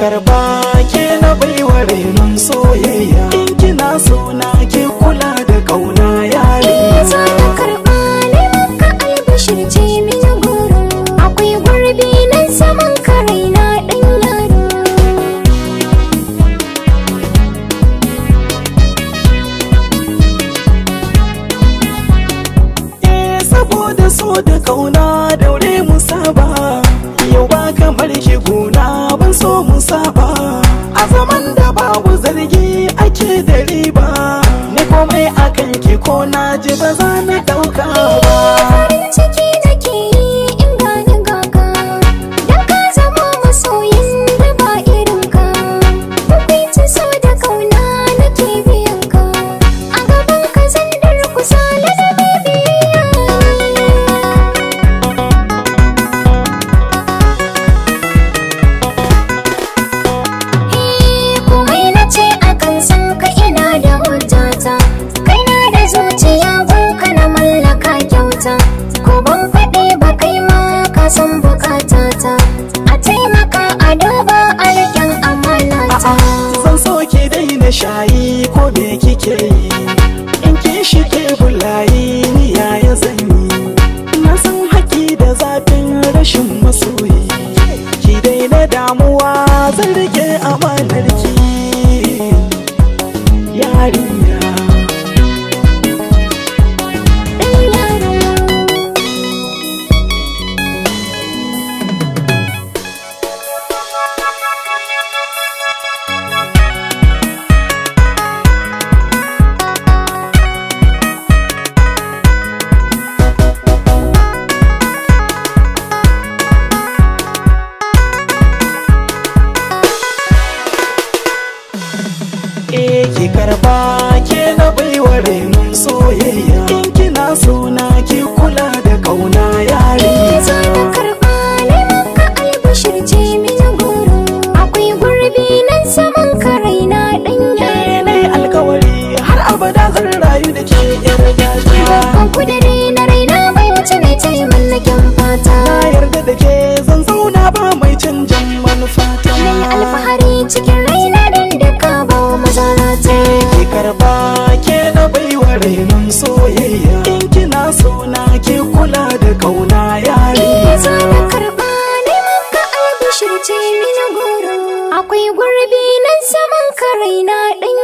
Karba, ke na baiwa rainon soyayya. In kina so na, ki kula da kauna, Eh, zo yarinya. Na karɓa, nai maka albishir, ce mini goro. Akwai gurbi nan saman ka raina, ɗan yaro. Eh, saboda so da kauna, daure mu saba. Yau ba kamar ki gona, ban so mu saba. A zaman da babu zargi ake da riba. Ni komai akan ki, ko na ji ba za na dauka ba. Farin ciki nake yi in gani gaka, dan ka zama masoyin da ba irin ka. Hukuncin so da kauna nake biyan ka. A gaban ka zan durkusa, ladabi biyayya ne. Eh, komai na ce akan san ka, ina da hujjata. Kai na da zuciya gunka na mallaka kyauta. Ko ban faɗi ba, kai ma ka san bukatata. A taimaka a duba a riƙen amanata. A'a, zan so ki daina shayi, ko me kike yi? In ki shige bulayi, ni yaya zan yi? Na san haƙi da zafin rashin masoyi. Ki daina damuwa, zan rike amanar ki, yarinya. Ɗan yaro. Eh, ki karba, ke na baiwa rainon soyayya. In kina so na, ki kula da kauna, Eh, zo yarinya. Na karɓa, nai maka albishir, ce mini goro. Akwai gurbi nan saman ka raina, ɗan yaro. Nai alkawari, har abada zan rayu da ke, yar gata. Ban kudiri na raina bai wuce ne ta yi mallakin fata. Na yarda da ke, zan zauna ba mai canjan manufata. Na yi alfahari cikin raina don da ka bawa mazarata. Ki karba, ke na baiwa rainon soyayya. In kina so na, ki kula da kauna, Eh, zo yarinya. Na karɓa, nai maka albishir, ce mini goro. Akwai gurbi nan saman ka raina, ɗan